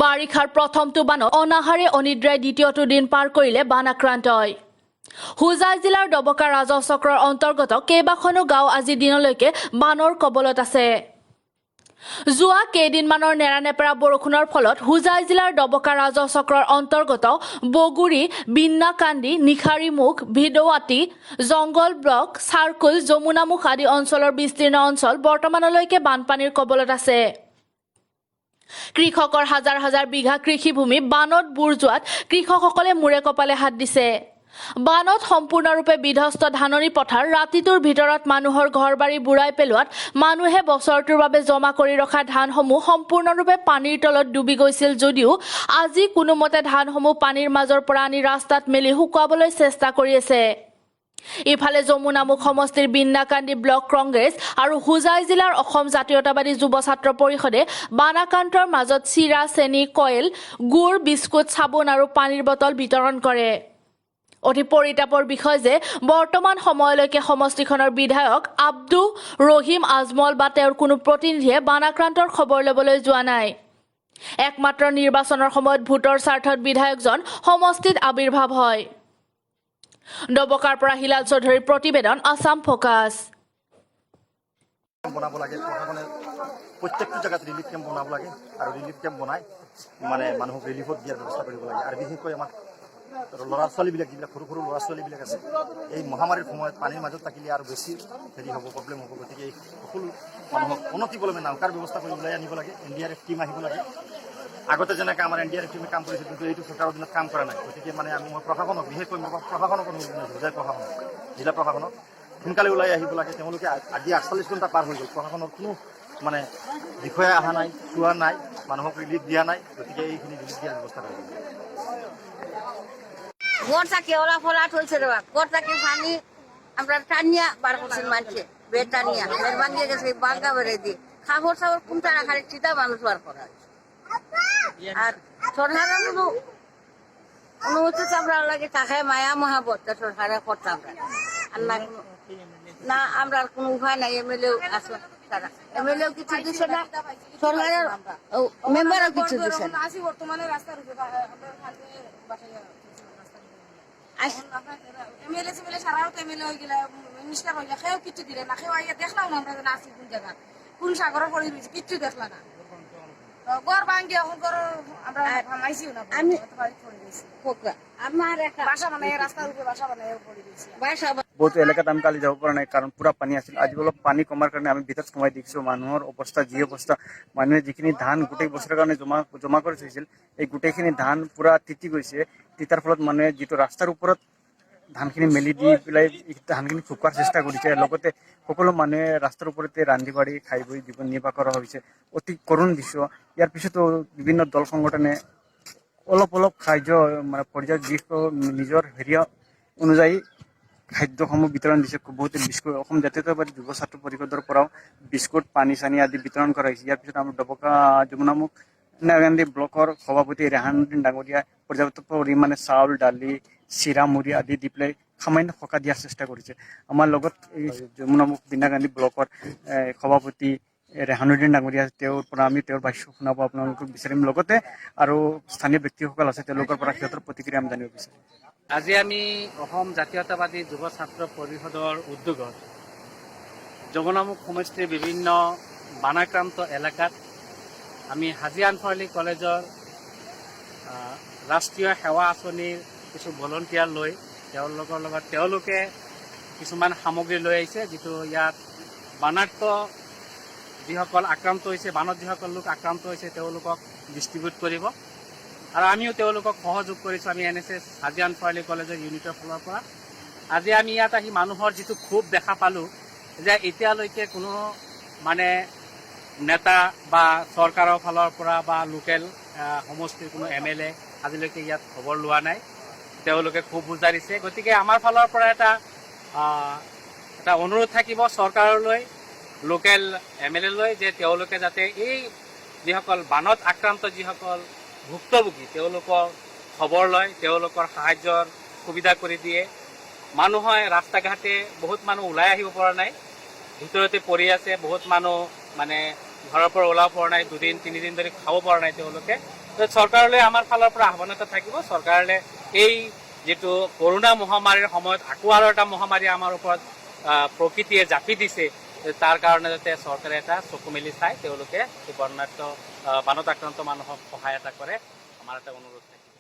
বাৰিষাৰ প্ৰথমটো বানত অনাহাৰে অনিদ্ৰাই দ্বিতীয়টো দিন পাৰ কৰিলে বান আক্ৰান্তই। হোজাই জিলাৰ ডবকা ৰাজহ চক্ৰৰ অন্তৰ্গত কেইবাখনো গাঁও আজি দিনলৈকে বানৰ কবলত আছে। যোৱা কেইদিনমানৰ নেৰানেপেৰা বৰষুণৰ ফলত হোজাই জিলাৰ ডবকা ৰাজহ চক্ৰৰ অন্তৰ্গত বগুৰি, বিন্নাকান্দি, নিশাৰীমুখ, ভিদৌৱাটি, জংগল ব্লক, চাৰ্কুল, যমুনামুখ আদি অঞ্চলৰ বিস্তীৰ্ণ অঞ্চল বৰ্তমানলৈকে বানপানীৰ কবলত আছে। কৃষকৰ হাজাৰ হাজাৰ বিঘা কৃষিভূমি বানত বুৰ যোৱাত কৃষকসকলে মূৰে কপালে হাত দিছে। বানত সম্পূৰ্ণৰূপে বিধ্বস্ত ধাননি পথাৰ ৰাতিটোৰ ভিতৰত মানুহৰ ঘৰ বাৰী বুৰাই পেলোৱাত মানুহে বছৰটোৰ বাবে জমা কৰি ৰখা ধানসমূহ সম্পূৰ্ণৰূপে পানীৰ তলত ডুবি গৈছিল যদিও আজি কোনোমতে ধানসমূহ পানীৰ মাজৰ পৰা আনি ৰাস্তাত মেলি শুকুৱাবলৈ চেষ্টা কৰি আছে। ইফালে যমুনামুখ সমষ্টিৰ বিন্নাকান্দি ব্লক কংগ্ৰেছ আৰু হোজাই জিলাৰ অসম জাতীয়তাবাদী যুৱ ছাত্ৰ পৰিষদে বানাক্ৰান্তৰ মাজত চিৰা, চেনি, কইল, গুৰ, বিস্কুট, চাবোন আৰু পানীৰ বটল বিতৰণ কৰে। অতি পৰিতাপৰ বিষয় যে বৰ্তমান সময়লৈকে সমষ্টিখনৰ বিধায়ক আব্দু ৰহিম আজমল বা তেওঁৰ কোনো প্ৰতিনিধিয়ে বানাক্ৰান্তৰ খবৰ ল'বলৈ যোৱা নাই। একমাত্ৰ নিৰ্বাচনৰ সময়ত ভোটৰ স্বাৰ্থত বিধায়কজন সমষ্টিত আৱিৰ্ভাৱ হয়। ডবকাৰ পৰা হিলাল চৌধুৰীৰ প্ৰতিবেদন, আছাম ফ'কাছ। বনাব লাগে। প্ৰশাসনে প্ৰত্যেকটো জেগাত ৰিলিফ কেম্প বনাব লাগে আৰু ৰিলিফ কেম্প বনাই মানে মানুহক ৰিলিফত দিয়াৰ ব্যৱস্থা কৰিব লাগে। আৰু বিশেষকৈ আমাৰ ল'ৰা ছোৱালীবিলাক, যিবিলাক সৰু সৰু ল'ৰা ছোৱালীবিলাক আছে, এই মহামাৰীৰ সময়ত পানীৰ মাজত থাকিলে আৰু বেছি হেৰি হ'ব, প্ৰব্লেম হ'ব। গতিকে এই সকলো মানুহক অনতিপলমে নাওকাৰ ব্যৱস্থা কৰি ওলাই আনিব লাগে। এনডিআৰএফ টীম আহিব লাগে। আগতে যেনেকৈ আমাৰ এনডিআৰএফ টীমে কাম কৰিছিল, কিন্তু এইটো চৰকাৰৰ দিনত কাম কৰা নাই। গতিকে মানে আমি মই প্ৰশাসনক, বিশেষকৈ মই প্ৰশাসনক অনুৰোধ জনাইছোঁ, হোজাই প্ৰশাসনক, জিলা প্ৰশাসনক সোনকালে ওলাই আহিব লাগে তেওঁলোকে। আজি 48 ঘণ্টা পাৰ হৈ গ'ল, প্ৰশাসনৰ কোনো মানে বিষয়া অহা নাই, চোৱা নাই, মানুহক ৰিলিফ দিয়া নাই। গতিকে এইখিনি ৰিলিফ দিয়াৰ ব্যৱস্থা কৰিব লাগে। ঘর থাকে ওরা ফলাট হয়েছে রে বাপ। ঘর থাকে পানি আমরা টানিয়া বার করছেন, মানছে বেড টানিয়া বেড ভাঙিয়ে গেছে, বাঙ্গা বেড়ে দিয়ে খাবার সাবার কোনটা রাখার চিতা মানুষ বার করা হয়েছে। আর সরকারের কোনো অনুমতি তো আমরা লাগে তাকে মায়া মহাবত সরকারে করতাম আমরা আর না না আমরা আর কোনো উপায় নাই। এমএলএ আছে তারা, এমএলএ কিছু দিছে না, সরকারের মেম্বারও কিছু দিছে না। আসি বর্তমানে রাস্তার উপরে আমরা খালি বাসায় রাস্তার উপরে। এমএলএ সেমএলএ সারাও তো এমএলএ হয়ে গেলে, মিনিস্টার হয়ে গেলে, সেও কিছু দিলে না। সেও আইয়া দেখলাম না আমরা যেন আসি কোন জায়গা, কোন সাগরে পড়ে রয়েছে, কিচ্ছু দেখলা না। তো ঘর ভাঙ্গি এখন ঘর আমরা ভাঙাইছিও না। বাড়ি পড়ে রয়েছি। কোকা আমার একটা বাসা বানাই, রাস্তার উপরে বাসা বানাই পড়ে রয়েছি। বাসা। বহুতো এলেকাত আমি কালি যাব পৰা নাই, কাৰণ পুৰা পানী আছিল। আজি অলপ পানী কমাৰ কাৰণে আমি ভিতৰত সোমাই দেখিছোঁ মানুহৰ অৱস্থা যি অৱস্থা। মানুহে যিখিনি ধান গোটেই বছৰৰ কাৰণে জমা জমা কৰি থৈছিল, এই গোটেইখিনি ধান পুৰা তিতি গৈছে। তিতাৰ ফলত মানুহে যিটো ৰাস্তাৰ ওপৰত ধানখিনি মেলি দি পেলাই এই ধানখিনি শুকোৱাৰ চেষ্টা কৰিছে। লগতে সকলো মানুহে ৰাস্তাৰ ওপৰতে ৰান্ধি বাঢ়ি খাই বৈ জীৱন নিৰ্বাহ কৰা হৈছে। অতি কৰুণ দৃশ্য। ইয়াৰ পিছতো বিভিন্ন দল সংগঠনে অলপ অলপ সাহায্য, মানে পৰ্যায়ত যি নিজৰ হেৰিয়া অনুযায়ী খাদ্যসমূহ বিতৰণ দিছে। বহুতে বিস্কুট, অসম জাতীয়তাবাদী যুৱ ছাত্ৰ পৰিষদৰ পৰাও বিস্কুট, পানী চানী আদি বিতৰণ কৰা হৈছে। ইয়াৰ পিছত আমাৰ ডবকা যমুনামুখ নাগান্দি ব্লকৰ সভাপতি ৰেহানুদ্দিন ডাঙৰীয়া পৰ্যাপ্ত পৰিমাণে চাউল, দালি, চিৰা, মুড়ি আদি দি পেলাই সামান্য সকাহ দিয়াৰ চেষ্টা কৰিছে। আমাৰ লগত এই যমুনামুখ বিন্নাকান্দি ব্লকৰ সভাপতি ৰেহানুদ্দিন ডাঙৰীয়া, তেওঁৰ পৰা আমি তেওঁৰ ভাষ্য শুনাব আপোনালোকক বিচাৰিম। লগতে আৰু স্থানীয় ব্যক্তিসকল আছে, তেওঁলোকৰ পৰা সিহঁতৰ প্ৰতিক্ৰিয়া আমি জানিব বিচাৰিম। আজি আমি অসম জাতীয়তাবাদী যুৱ ছাত্ৰ পৰিষদৰ উদ্যোগত যমুনামুখ সমষ্টিৰ বিভিন্ন বানাক্ৰান্ত এলেকাত আমি হাজী আনফৰ আলী কলেজৰ ৰাষ্ট্ৰীয় সেৱা আঁচনিৰ কিছু ভলণ্টিয়াৰ লৈ তেওঁলোকৰ লগত, তেওঁলোকে কিছুমান সামগ্ৰী লৈ আহিছে, যিটো ইয়াত বানাক্ত যিসকল আক্ৰান্ত হৈছে, বানত যিসকল লোক আক্ৰান্ত হৈছে, তেওঁলোকক ডিষ্ট্ৰিবিউট কৰিব। আৰু আমিও তেওঁলোকক সহযোগ কৰিছোঁ, আমি এনএছএছ হাজী আনফৰ আলী কলেজৰ ইউনিটৰ ফালৰ পৰা। আজি আমি ইয়াত আহি মানুহৰ যিটো ক্ষোভ দেখা পালোঁ যে এতিয়ালৈকে কোনো মানে নেতা বা চৰকাৰৰ ফালৰ পৰা বা লোকেল সমষ্টিৰ কোনো এমএলএ আজিলৈকে ইয়াত খবৰ লোৱা নাই। তেওঁলোকে ক্ষোভ উজাৰিছে। গতিকে আমাৰ ফালৰ পৰা এটা অনুৰোধ থাকিব চৰকাৰলৈ, লোকেল এমএলএলৈ যে তেওঁলোকে যাতে এই যিসকল বানত আক্ৰান্ত, যিসকল ভুক্তভোগী, তেওঁলোকৰ খবৰ লয়, তেওঁলোকৰ সাহায্যৰ সুবিধা কৰি দিয়ে। মানুহে ৰাস্তা ঘাটে বহুত মানুহ ওলাই আহিব পৰা নাই, ভিতৰতে পৰি আছে। বহুত মানুহ মানে ঘৰৰ পৰা ওলাব পৰা নাই, দুদিন তিনিদিন ধৰি খাব পৰা নাই তেওঁলোকে। তো চৰকাৰলৈ আমাৰ ফালৰ পৰা আহ্বান এটা থাকিব, চৰকাৰলৈ এই যিটো কৰোণা মহামাৰীৰ সময়ত আকৌ আৰু এটা মহামাৰী আমাৰ ওপৰত প্ৰকৃতিয়ে জাপি দিছে, তাৰ কাৰণে যাতে চৰকাৰে এটা চকু মেলি চাই তেওঁলোকে এই বন্যাৰ্ত বানত আক্ৰান্ত মানুহক সহায় এটা কৰে, আমাৰ এটা অনুৰোধ থাকিব।